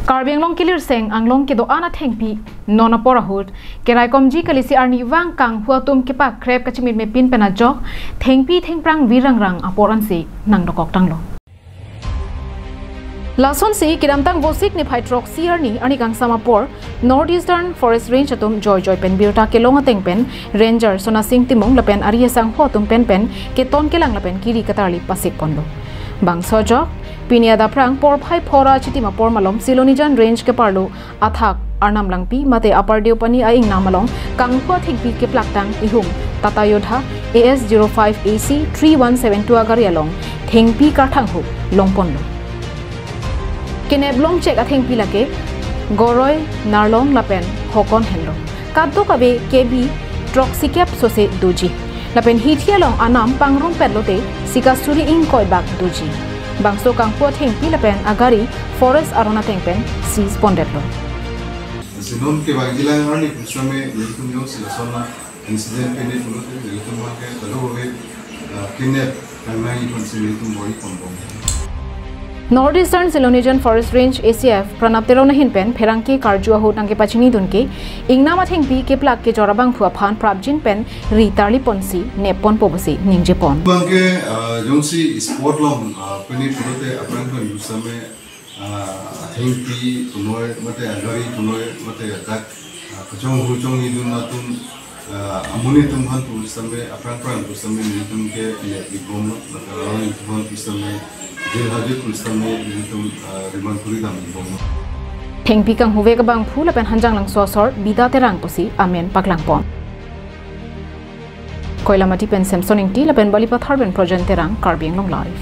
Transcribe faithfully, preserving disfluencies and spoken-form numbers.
Karbi Anglong kelirseng anglong kedo-an athengpi non apor ahut keraikomji kalisi arnivang kanghu atum kepakrep kachimitmepin pen ajok thengpi thengphrang virangrang apor ansi nangdokok tanglo. Lasonsi kedamtang Vosik niphai throksi arni arni kangsam apor North Eastern Forest Range atum joijoi pen birta kelong ateng pen Ranger Sonasing Timung lapen ari asangho atum pen pen keton kelang lapen kiri katarli pasik ponlo. Bangso ajok pini adapprang porphai phora chitim apor malom Silonijan Range keparlo athak Arnam Langpi mate Upper Deopani a-ingnam along kanghu athengpi keplak tang ihum Tata Yodha A S zero five A C three one seven two agari along thengpi karthanghu longponlo. Kenep longchek athengpi lake Goroi, Narlong lapen Hokon henlo. Kadokave K B throksikep sose doji. Lapen hithi along anam pangrumpet lote sikasuri ingkoi bak doji. Bangso kanghu athengpi lapen agari forest aron ateng pen seize pondetlo. Sinon kevangjilang arni pu sitame nelitum jongsi lason incident pini pulote nelitum abangke kadokave, ah, kenep kangnang iponsi nelitum bor-i ponbom. North Eastern Silonijan Forest Range A C F Pranab Teron ahin pen pherangke karju ahut nangkepachinidun ke ingnam athengpi keplak kejor abangphu aphan prapjin pen ri tarli ponsi nep ponpo pusi ningjepon. Abangke, ah, jongsi spot along, ah, pini pulote aphrang pen pu sitame, ah, athengpi punoi mate agari punoi mate adak, ah, kachonghu chongnidun atum, ah, amonit atum aphan pu sitame aphrang phrang pu sitame nelitum ke nep-i bomlo, mate amonit atum aphan pu sitame jail hajut pu sitame nelitum, ah, remand kuri dam-i bomlo. Thengpi kanghuvek abangphu lapen Hanjanglangso asor Bida Terang pusi amen paklangpon. Koilamati pen Samson Ingti lapen Balipathar pen Projen Terang, Karbi Anglong Live.